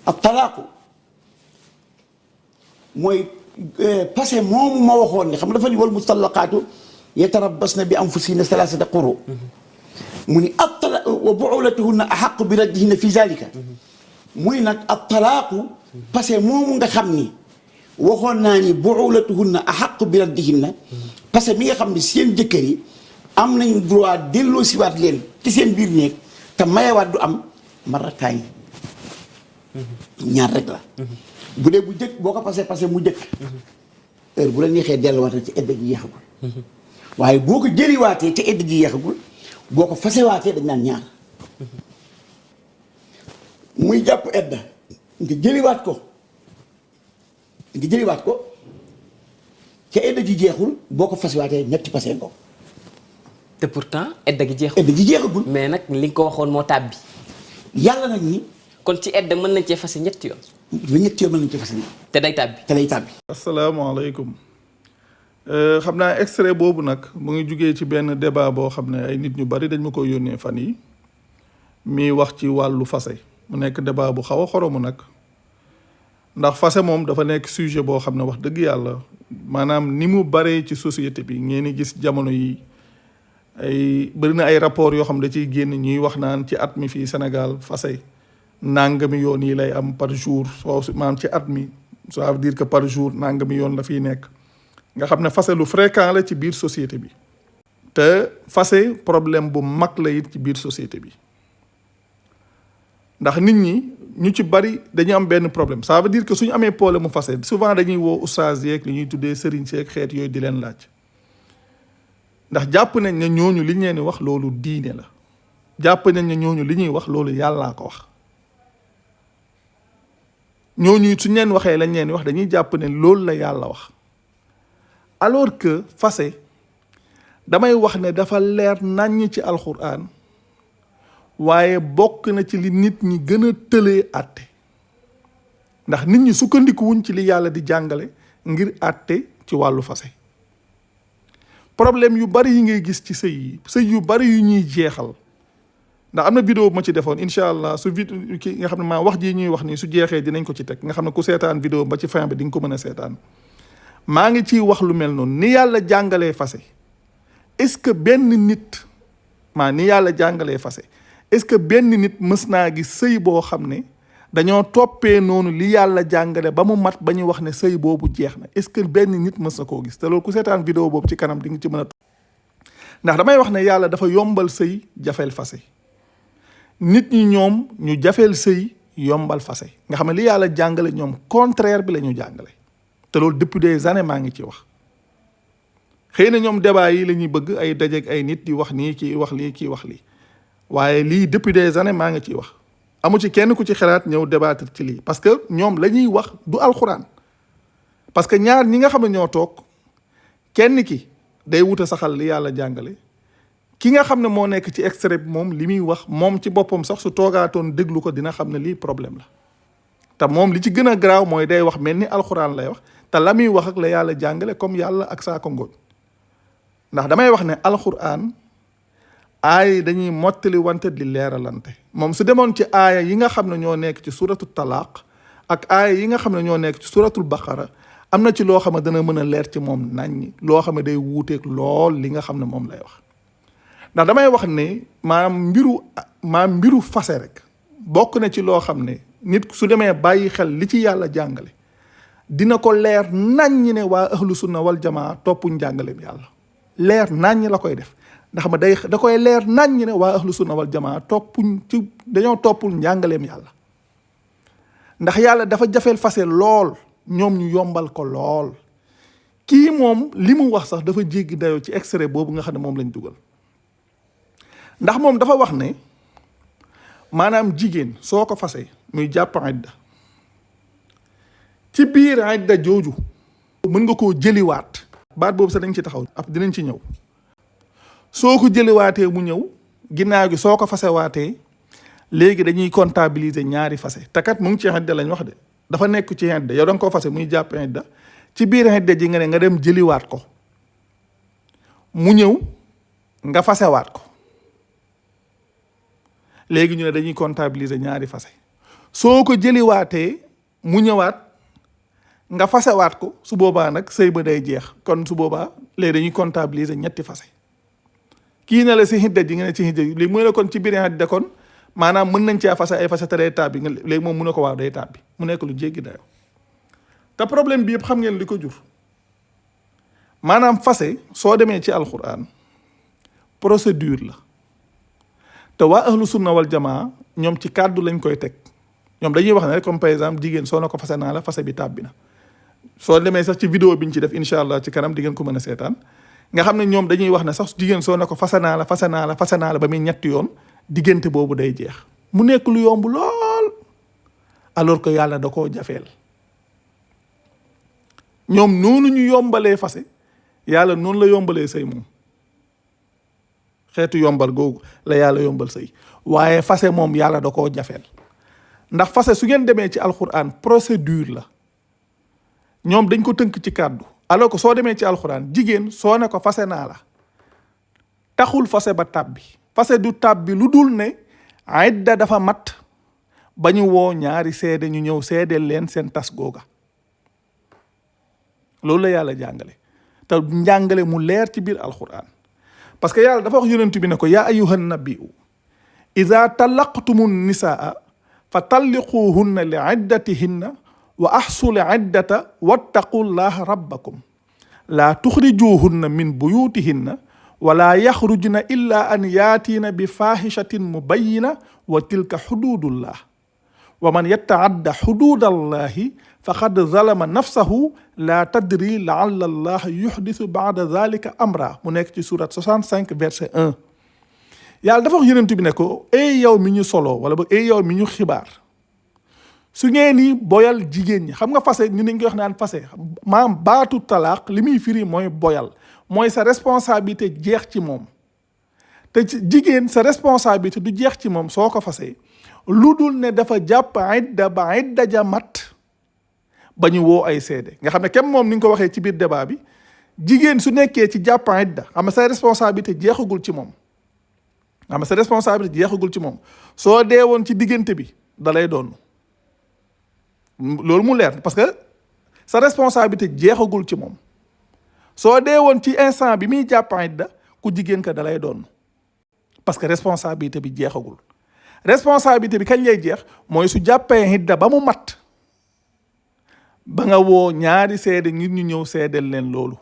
ak talaaqu mooy passé moomu ma waxoon ne xam nga dafa ni wal mutallaqaatu yatarabbasna bi anfusihinna salaasata quru mu ni wa bu'ulatuhunna ahaqqu bi raddihinna fi zalika muy nag ak talaaqu passé moomu nga xam ni waxoon naa ni bu'ulatuhunna ahaqqu bi raddihinna passé mi nga xam ni seen jëkkër yi am nañu droit delloo siwaat leen ci seen biir néeg te mayewaat du am marataay ñaar rek la bu dee bu jëkk boo ko passé mu jëkk heure bu la neexee delluwaatee ci edda ji yeexagul waaye boo ko jëliwaatee ci edda ji yeexagul boo ko fasewaatee dañ naan ñaar muy jàpp edda nga jëliwaat ko ca edda ji jeexul boo ko fasewaatee ñetti passé nga ko te pourtant edda gi jeexagul mais nag li nga ko waxoon moo tàbbi yàlla nag ni kon ci edda mën nañ cee fase ñetti yoon mën nañ ci fase te day tàbbi asalaamaaleykum xam naa extrait boobu nag mu ngi jugee ci benn débat boo xam ne ay nit ñu bari dañ ma ko yónnee fan yi mi wax ci wàllu fase mu nekk débat bu xaw a xoromu nag ndax fase moom dafa nekk sujet boo xam ne wax dëgg yàlla maanaam ni mu baree ci société bi ngeen di gis jamono yi ay bëri na ay rapport yoo xam da ciy génn ñuy wax naan ci at mi fii Sénégal fase nangami yoon yi lay am par jour soo maanaam ci at mi ça veut dire que par jour nangami yoon la fiy nekk nga xam ne fase lu fréquent la ci biir société bi te fase problème bu mag la it ci biir société bi ndax nit ñi ñu ci bari dañu am benn problème ça veut dire que suñu amee problème mu fase souvent dañuy woo oustaz yeeg li ñuy tuddee sëriñ seeg xeet yooyu di leen laaj ndax jàpp nañ ne ñooñu li ñu leen di wax loolu diine la jàpp nañ ne ñooñu li ñuy wax loolu yàllaa ko wax ñooñu suñ leen waxee lañ leen wax dañuy jàpp ne loolu la yàlla wax alors que fase damay wax ne dafa leer naññ ci alxuraan waaye bokk na ci li nit ñi gën a tëlee àtte ndax nit ñi sukkandikuwuñ ci li yàlla di jàngale ngir àtte ci wàllu fase problème yu bari yi ngay gis ci sëy yu bari yu ñuy jeexal ndax am na vidéo bu ma ci defoon incha allah su ki nga xam ne maa wax ji ñuy wax nii su jeexee dinañ ko ci teg nga xam ne ku seetaan vidéo ba ci fin bi di nga ko mën a seetaan maa ngi ciy wax lu mel noonu ni yàlla jàngalee fase est-ce que benn nit ni yàlla jàngalee fase est-ce que benn nit mës naa gis sëy boo xam ne dañoo toppee noonu li yàlla jàngale ba mu mat ba ñu wax ne sëy boobu jeex na est-ce que benn nit mës na koo gis te loolu ku seetaan vidéo boobu ci kanam di nga ci mën a ndax damay wax ne yàlla dafa yombal sëy jafeel fase nit ñi ñoom ñu jafeel sëy yombal fase nga xam ne li yàlla jàngale ñoom contraire bi la ñu jàngale te loolu depuis des années maa ngi ci wax xëy na ñoom débat yi la ñuy bëgg ay dajeeg ay nit di wax nii kii wax lii kii wax lii waaye lii depuis des années maa ngi ciy wax amu ci kenn ku ci xalaat ñëw débattre ci lii parce que ñoom la ñuy wax du alxuraan parce que ñaar ñi nga xam ne ñoo toog kenn ki day wuta saxal li yàlla jàngale ki nga xam ne moo nekk ci extrait bi moom li muy wax moom ci boppam sax su toogaatoon déglu ko dina xam ne lii problème la te moom li ci gën a garaaw mooy day wax mel ni alxuraan lay wax te la muy wax ak la yàlla jàngale comme yàlla ak saako ngooñ ndax damay wax ne alxuraan aaya yi dañuy mottali wante di leeralante moom su demoon ci aaya yi nga xam ne ñoo nekk ci suratu talaaq ak aaya yi nga xam ne ñoo nekk ci suratul baqara am na ci loo xam ne dana mën a leer ci moom naññi loo xam ne day wuuteeg lool li nga xam ne moom lay wax ndax damay wax ne mbiru fase rek bokk na ci loo xam ne nit su demee bàyyi xel li ci yàlla jàngale dina ko leer naññi ne waa ahlu sunna wal jamaa toppuñ jàngaleem yàlla leer naññi la koy def ndax ma da koy leer naññi ne waa ahlu sunna wal jamaa dañoo toppul njàngaleem yàlla ndax yàlla dafa jafeel fase lool ñoom ñu yombal ko lool kii moom li mu wax sax dafa jéggi dayoo ci extrait boobu nga xam ne moom lañ dugal ndax moom dafa wax ne maanaam jigéen soo ko fase muy jàpp idda ci biir idda jooju mën nga koo jëliwaat baat boobu sax dañ ci taxaw ab dinañ ci ñëw soo ko jëliwaatee mu ñëw ginnaaw gi soo ko fasewaatee léegi dañuy comptabiliser ñaari fase te kat mu ngi ci idda lañ wax de dafa nekk ci idda yow da nga koo fase muy jàpp idda ci biir idda ji nga ne nga dem jëliwaat ko mu ñëw nga fasewaat ko léegi ñu ne dañuy comptabiliser ñaari fase soo ko jëliwaatee mu ñëwaat nga fasewaat ko su boobaa nag sëy ba day jeex kon su boobaa léegi dañuy comptabiliser ñetti fase kii na la si xidda ji nga ne ci xidda ji léegi mu ne kon ci biir xidda kon maanaam mën nañ cee fase ay fase te day tàbbi nga léegi moom mu ne ko waaw day tàbbi mu nekk lu jéggi dayo te problème bi yëpp xam ngeen li ko jur maanaam fase soo demee ci alquran procédure la te waa ahlu sunna wal jamaa ñoom ci kàddu lañ koy teg ñoom dañuy wax ne rek comme par exemple jigéen soo na ko fase naa la fase bi tàbbi na soo demee sax ci vidéo bi ñu ci def incha allah ci kanam di ngeen ko mën a seetaan nga xam ne ñoom dañuy wax ne sax jigéen soo na ko fase naa la fase naa la fase naa la ba muy ñetti yoon diggante boobu day jeex mu nekk lu yomb lool alors que yàlla da koo jafeel ñoom noonu ñu yombalee fase yàlla noonu la yombalee sëy moom xeetu yombal googu la yàlla yombal sëy waaye fase moom yàlla da koo jafeel ndax fase su ngeen demee ci alxuraan procédure la ñoom dañ ko tënk ci kàddu alors que soo demee ci alxuraan jigéen soo ne ko fase naa la taxul fase ba tàbbi fase du tàbbi lu dul ne idda dafa mat ba ñu woo ñaari seede ñu ñëw seedeel leen seen tas googa loolu la yàlla jàngale te njàngale mu leer ci biir alxuraan parce que yàlla dafa wax yonent bi ne ko yaa ayyuhan nabiyyu iza talaqtumu nisaa fa talliquhunna li iddatihinna wa ahsul iddata wattaqullaha rabbakum laa tuxrijuhunna min buyutihinna wala yaxrujna illa an yaatiina bi faahishatin mubayyina wa tilka xududullah wa man yattaadda xududallahi faqad zalama nafsahu laa tadri laalla allah yuxdisu baada dalika amra mu nekk ci surat 65 verset 1 yàlla dafa wax yonent bi ne ko ey yow mi ñu solo wala ba ey yow mi ñu xibaar su ngeen ni boyal jigéen ñi xam nga fase ñu dañ koy wax naan fase maam baatu talaaq li muy firi mooy boyal mooy sa responsabilité jeex ci moom te jigéen sa responsabilité du jeex ci moom soo ko fasee lu dul ne dafa jàpp idda ba idda ja mat ba ñu woo ay seede nga xam ne kem moom ni nga ko waxee ci biir débat bi jigéen su nekkee ci jàpp idda xam nga sa responsabilité jeexagul ci moom xam nga sa responsabilité jeexagul ci moom soo dee woon ci diggante bi da lay doon loolu mu leer parce que sa responsabilité jeexagul ci moom soo dee woon ci instant bi muy jàpp idda ku jigéen ka da lay doon parce que responsabilité bi jeexagul responsabilité bi kañ lay jeex mooy su jàppee idda ba mu mat ba nga woo ñaari seede ngir ñu ñëw seedeel leen loolu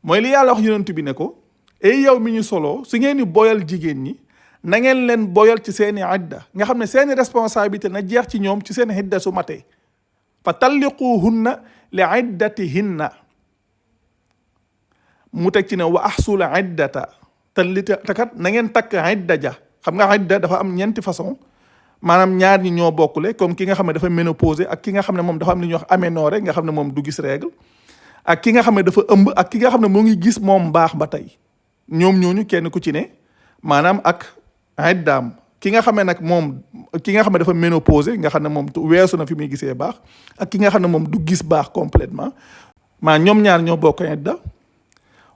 mooy li yàlla wax yonent bi ne ko ey yow mi ñu soloo su ngeen di boyal jigéen ñi na ngeen leen boyal ci seeni idda nga xam ne seeni responsabilité na jeex ci ñoom ci seen idda su matee fa talliquhunna li iddatihinna mu teg ci ne wa ahsul iddata te kat na ngeen takk idda ja xam nga idda dafa am ñeenti façon maanaam ñaar ñi ñoo bokkule comme ki nga xam ne dafa ménopausé ak ki nga xam ne moom dafa am li ñuy wax aménorrhée nga xam ne moom du gis règle ak ki nga xam ne dafa ëmb ak ki nga xam ne moo ngi gis moom baax ba tey ñoom ñooñu kenn ku ci ne maanaam ak iddaam ki nga xam ne nag moom ki nga xam ne dafa ménopausé nga xam ne moom weesu na fi muy gisee baax ak ki nga xam ne moom du gis baax complètement maa ñoom ñaar ñoo bokk idda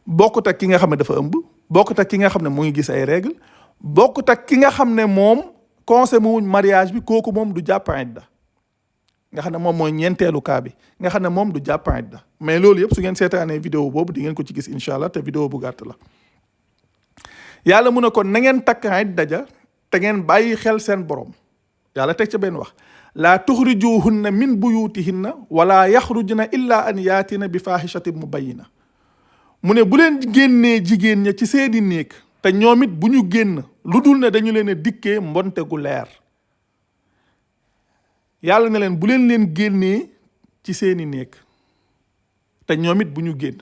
bokkut ak ki nga xam ne dafa ëmb bokkut ak ki nga xam ne mu ngi gis ay règle bokkut ak ki nga xam ne moom consommé wuñ mariage bi kooku moom du jàpp idda nga xam ne moom mooy ñeenteelu cas bi nga xam ne moom du jàpp idda mais loolu yëpp su ngeen seetaanee vidéo boobu di ngeen ko ci gis incha allah te vidéo bu gàtt la yàlla mu ne kon na ngeen takk idda ja te ngeen bàyyi xel seen borom yàlla teg ca benn wax laa tuxrijuhunna min buyutihinna wala yaxrujna illa an yaatina bi faahishatin mubayyina mu ne bu leen génnee jigéen ña ci seeni néeg te ñoom it bu ñu génn lu dul ne dañu leen a dikkee mbonte gu leer yàlla ne leen bu leen génnee ci seeni néeg te ñoom it bu ñu génn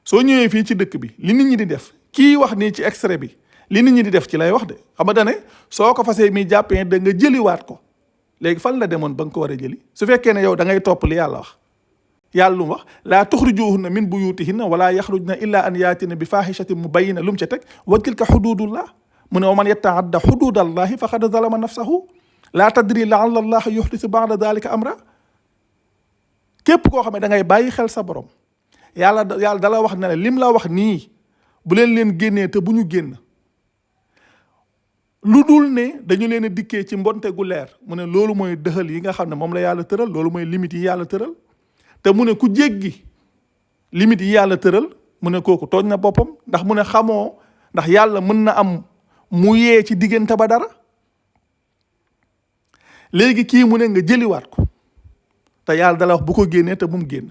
soo ñëwee fii ci dëkk bi li nit ñi di def kii wax nii ci extrait bi li nit ñi di def ci lay wax de xam nga ne soo ko fasee mi jàppee da nga jëliwaat ko léegi fan la demoon ba nga ko war a jëli su fekkee ne yow da ngay topp li yàlla wax yàlla lu mu wax laa tuxrijuhunna min buyutihinna wala yaxrujna illa an yaatina bi faahishatin mubayyina lu mu ca teg wa tilka xududullah mu ne wa man yataadda xududallahi faqad zalama nafsahu laa tadri laalla allah yuxdisu baada dalika amra képp koo xam ne da ngay bàyyi xel sa borom yàlla dala wax ne la lim la wax nii bu leen génnee te bu ñu génn lu dul ne dañu leen a dikkee ci mbonte gu leer mu ne loolu mooy dëxal yi nga xam ne moom la yàlla tëral loolu mooy limite yi yàlla tëral te mu ne ku jéggi limite yi yàlla tëral mu ne kooku tooñ na boppam ndax mu ne xamoo ndax yàlla mën na am mu yee ci diggante ba dara léegi kii mu ne nga jëliwaat ko te yàlla dala wax bu ko génnee te bu mu génn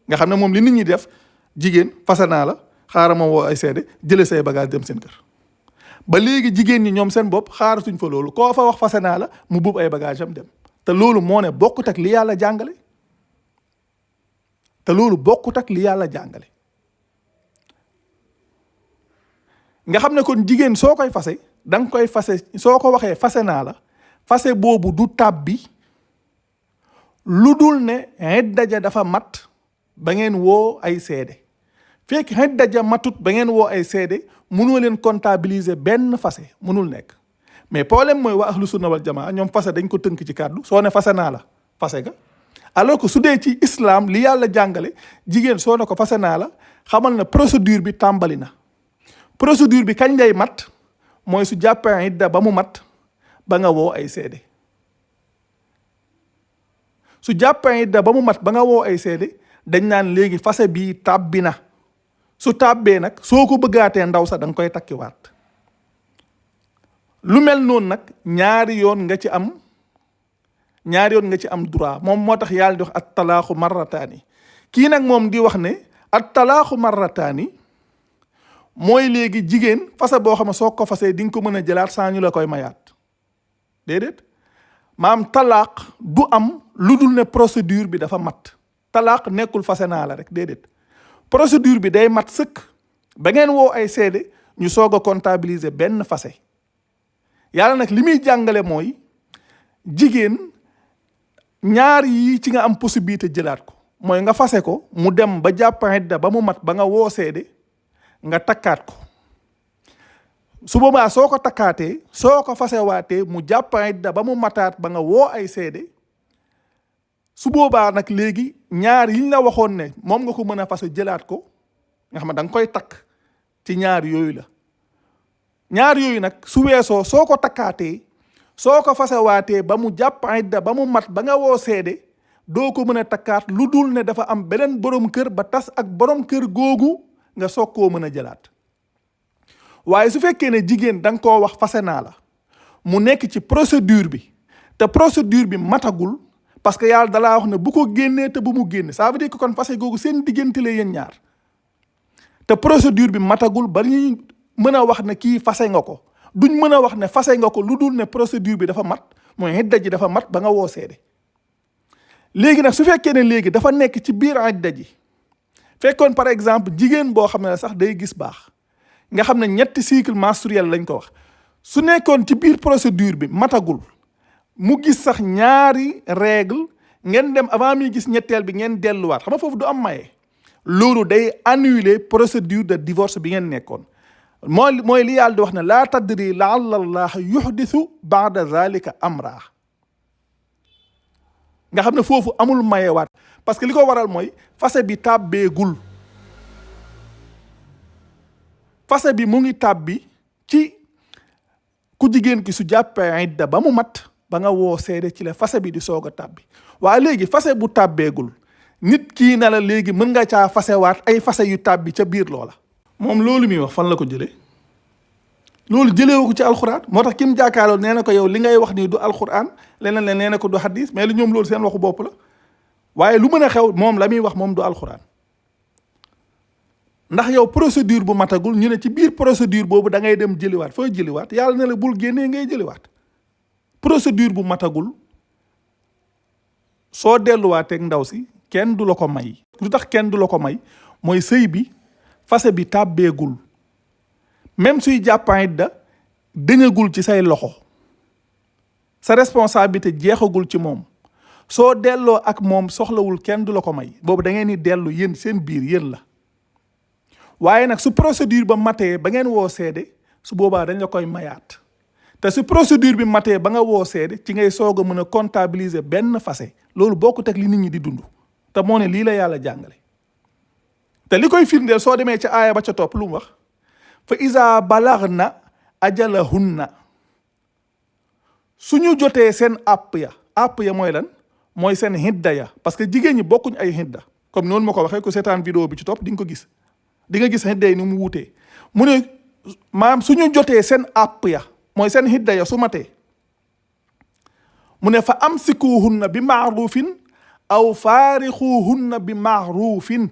nga xam ne moom li nit ñi def jigéen fase naa la xaaral ma woo ay seede jële say bagage dem seen kër ba léegi jigéen ñi ñoom seen bopp xaaratuñ fa loolu koo fa wax fase naa la mu buub ay bagage am dem te loolu moo ne bokkut ak li yàlla jàngale te loolu bokkut ak li yàlla jàngale nga xam ne kon jigéen soo koy fase da nga koy fase soo ko waxee fase naa la fase boobu du tàbbi lu dul ne idda ja dafa mat ba ngeen woo ay seede fekk idda ja matut ba ngeen woo ay seede mënoo leen comptabiliser benn fase mënul nekk mais problème mooy waa ahlu sunna wal jamaa ñoom fase dañ ko tënk ci kàddu soo ne fase naa la fase ga alors que su dee ci islam li yàlla jàngale jigéen soo ne ko fase naa la xamal na procédure bi tàmbali na procédure bi kañ lay mat mooy su jàppee idda ba mu mat ba nga woo ay seede su jàppee idda ba mu mat ba nga woo ay seede dañ naan léegi fase bii tàbbi na su tàbbee nag soo ko bëggaatee ndaw sa da nga koy takkiwaat lu mel noonu nag ñaari yoon nga ci am droit moom moo tax yàlla di wax at talaaxu marrataani kii nag moom di wax ne at talaaxu marrataani mooy léegi jigéen fase boo xam ne soo ko fasee di nga ko mën a jëlaat saa ñu la koy mayaat déedéet maam talaaq du am lu dul ne procédure bi dafa mat talaaq nekkul fase naa la rek déedéet procédure bi day mat sëkk ba ngeen woo ay seede ñu soog a comptabiliser benn fase yàlla nag li muy jàngale mooy jigéen ñaar yi ci nga am possibilité jëlaat ko mooy nga fase ko mu dem ba jàpp idda ba mu mat ba nga woo seede nga takkaat ko su boobaa soo ko takkaatee soo ko fasewaatee mu jàpp idda ba mu mataat ba nga woo ay seede su boobaa nag léegi ñaar yiñ la waxoon ne moom nga ko mën a fase jëlaat ko nga xam ne da nga koy takk ci ñaar yooyu la ñaar yooyu nag su weesoo soo ko takkaatee soo ko fasewaatee ba mu jàpp idda ba mu mat ba nga woo seede doo ko mën a takkaat lu dul ne dafa am beneen borom kër ba tas ak borom kër googu nga soog koo mën a jëlaat waaye su fekkee ne jigéen da nga koo wax fase naa la mu nekk ci procédure bi te procédure bi matagul parce que yàlla dalaa wax ne bu ko génnee te bu mu génne ça veut dire que kon fase googu seen diggante la yéen ñaar te procédure bi matagul ba ñuy mën a wax ne kii fase nga ko duñ mën a wax ne fase nga ko lu dul ne procédure bi dafa mat mooy idda ji dafa mat ba nga woo seede léegi nag su fekkee ne léegi dafa nekk ci biir idda ji fekkoon par exemple jigéen boo xam ne sax day gis baax nga xam ne 3 cycle menstruel lañ ko wax su nekkoon ci biir procédure bi matagul mu gis sax ñaari règle ngeen dem avant muy gis ñetteel bi ngeen delluwaat xam nga foofu du am maye loolu day annuler procédure de divorce bi ngeen nekkoon mooy li yàlla di wax ne laa tadri laalla allaha yuhdithu baada zalika amra nga xam ne foofu amul mayewaat parce que li ko waral mooy fase bi tàbbeegul fase bi mu ngi tàbbi ci ku jigéen ki su jàppee idda ba mu mat ba nga woo seede ci la fase bi di soog a tàbbi waaye léegi fase bu tàbbeegul nit kii na la léegi mën nga caa fasewaat ay fase yu tàbbi ca biir loola moom loolu muy wax fan la ko jëlee loolu jëleewu ko ci alxuraan moo tax ki mu jàkkaarloo nee na ko yow li ngay wax nii du alxuraan leneen la nee na ko du hadis mais lu ñoom loolu seen waxu bopp la waaye lu mën a xew moom la muy wax moom du alxuraan ndax yow procédure bu matagul ñu ne ci biir procédure boobu da ngay dem jëliwaat fooy jëliwaat yàlla ne la bul génnee ngay jëliwaat procédure bu matagul soo delluwaateeg ndaw si kenn du la ko may lu tax kenn du la ko may mooy sëy bi fase bi tàbbeegul même suy jàppaan idda dëñagul ci say loxo sa responsabilité jeexagul ci moom soo delloo ak moom soxlawul kenn du la ko may boobu da ngeen di dellu yéen seen biir yéen la waaye nag su procédure ba matee ba ngeen woo seede su boobaa dañ la koy mayaat te su procédure bi matee ba nga woo seede ci ngay soog a mën a comptabiliser benn fase loolu bokkut ak li nit ñi di dund te moo ne lii la yàlla jàngale te li koy firndeel soo demee ca aaya ba ca topp lu mu wax fa iza balagna ajalahunna suñu jotee seen àpp ya mooy lan mooy seen hidda ya parce que jigéen ñi bokkuñ ay hidda comme noonu ma ko waxee ko seetaan vidéo bi ci topp di nga ko gis di nga gis hidda yi ni mu wutee mu ne maam suñu jotee seen àpp ya mooy seen hidda ya su matee mu ne fa amsikuhunna bi maarufin aw faarixuhunna bi maarufin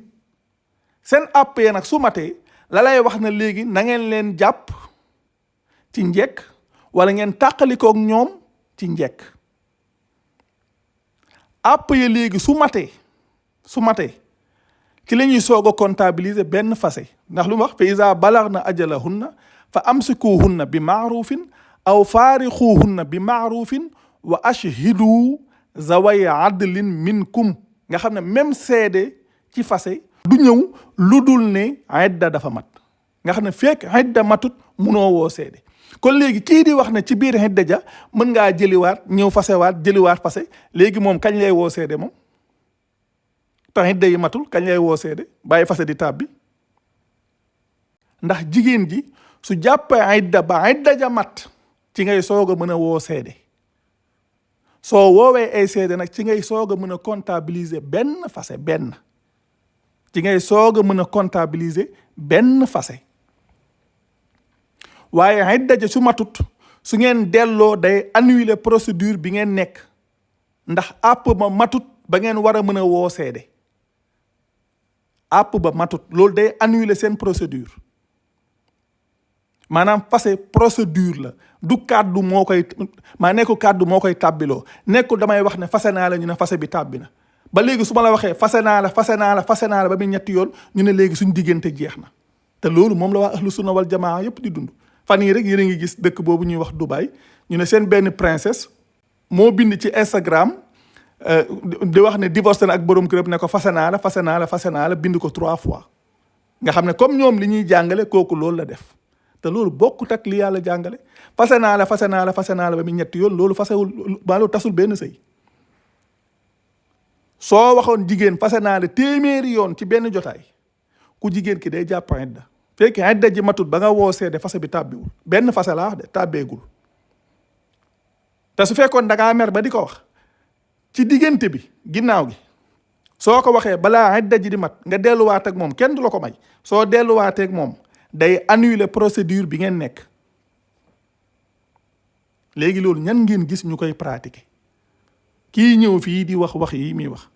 seen àpp ya nag su matee la lay wax na léegi na ngeen leen jàpp ci njekk wala ngeen tàqalikook ñoom ci njekk àpp ya léegi su matee ci la ñuy soog a comptabiliser benn fase ndax lu mu wax fa iza balagna ajalahunna fa amsikuhunna bi maarufin aw faarixuhunna bi maarufin wa ashhidu zaway adlin minkum nga xam ne même seede ci fase du ñëw lu dul ne idda dafa mat nga xam ne fekk idda matut munoo woo seede kon léegi kii di wax ne ci biir idda ja mën ngaa jëliwaat ñëw fasewaat jëliwaat fase léegi moom kañ lay woo seede moom te idda yi matul kañ lay woo seede bàyyi fase di tàbbi ndax jigéen ji su jàppee idda ba idda ja mat ci ngay soog a mën a woo seede soo woowee ay seede nag ci ngay soog a mën a comptabiliser benn fase benn ci ngay soog a mën a comptabiliser benn fase waaye idda ja su matut su ngeen delloo day annuler procédure bi ngeen nekk ndax àpp ba matut ba ngeen war a mën a woo seede àpp ba matut loolu day annuler seen procédure maanaam fase procédure la du kàddu moo koy nekkul kàddu moo koy tàbbiloo nekkul damay wax ne fase naa la ñu ne fase bi tàbbi na ba léegi su ma la waxee fase naa la ba muy ñetti yoon ñu ne léegi suñ diggante jeex na te loolu moom la waa ahlu sunna wal jamaa yépp di dund fan yii rek yéen a ngi gis dëkk boobu ñuy wax Dubaï ñu ne seen benn princesse moo bind ci Instagram di wax ne divorcé na ak borom këram ne ko fase naa la bind ko 3 fois nga xam ne comme ñoom li ñuy jàngale kooku loolu la def te loolu bokkut ak li yàlla jàngale fase naa la ba muy ñetti yoon loolu fasewul maa loolu tasul benn sëy soo waxoon jigéen fase naa la téeméeri yoon ci benn jotaay ku jigéen ki day jàpp idda fekk idda ji matut ba nga woo seede fase bi tàbbiwul benn fase laa wax de tàbbeegul te su fekkoon da ngaa mer ba di ko wax ci diggante bi ginnaaw gi soo ko waxee balaa idda ji di mat nga delluwaat ak moom kenn du la ko may soo delluwaatee ak moom day annuler procédure bi ngeen nekk léegi loolu ñan ngeen gis ñu koy pratiquer kii ñëw fii di wax yi muy wax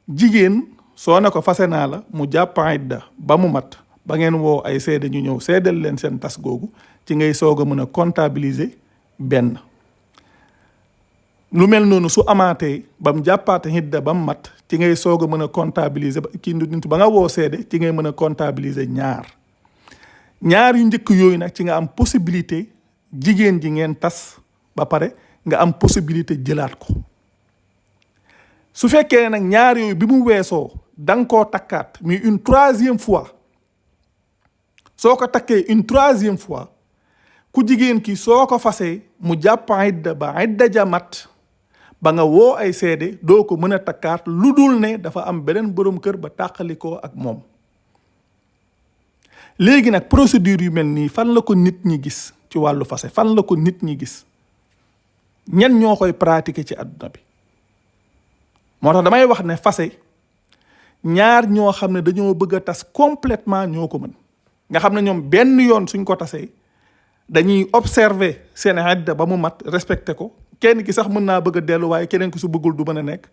jigéen soo ne ko fase naa la mu jàpp idda ba mu mat ba ngeen woo ay seede ñu ñëw seedal leen seen tas googu ci ngay soog a mën a comptabiliser benn lu mel noonu su amaatee ba mu jàppaate idda ba mu mat ci ngay soog a mën a comptabiliser ba nga woo seede ci ngay mën a comptabiliser ñaar yu njëkk yooyu nag ci nga am possibilité jigéen ji ngeen tas ba pare nga am possibilité jëlaat ko su fekkee nag ñaar yooyu bi mu weesoo da nga koo takkaat mais une 3e fois soo ko takkee une 3e fois ku jigéen ki soo ko fasee mu jàpp idda ba idda ja mat ba nga woo ay seede doo ko mën a takkaat lu dul ne dafa am beneen borom kër ba tàqalikoo ak moom léegi nag procédure yu mel nii fan la ko nit ñi gis ci wàllu fase fan la ko nit ñi gis ñan ñoo koy pratiquer ci àdduna bi moo tax damay wax ne fase ñaar ñoo xam ne dañoo bëgg a tas complètement ñoo ko mën nga xam ne ñoom benn yoon suñ ko tasee dañuy observer seen idda ba mu mat respecté ko kenn ki sax mën naa bëgg a dellu waaye keneen ki su bëggul du mën a nekk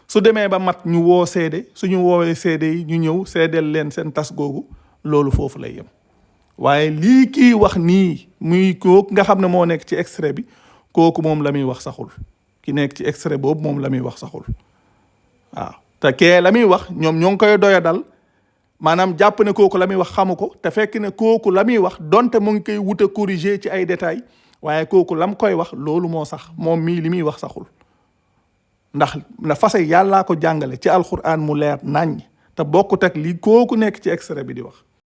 su demee ba mat ñu woo seede suñu woowee seede yi ñu ñëw seedeel leen seen tas googu loolu foofu lay yem waaye lii kii wax nii muy kooku nga xam ne moo nekk ci extrait bi kooku moom la muy wax saxul ki nekk ci extrait boobu moom la muy wax saxul waaw te kee la muy wax ñoom ñoo ngi koy doya dal maanaam jàpp ne kooku la muy wax xamu ko te fekk ne kooku la muy wax donte mu ngi koy wut a corriger ci ay détails waaye kooku lam koy wax loolu moo sax moom mii li muy wax saxul ndax na fase yàllaa ko jàngale ci alxuraan mu leer naññ te bokkut ak li kooku nekk ci extrait bi di wax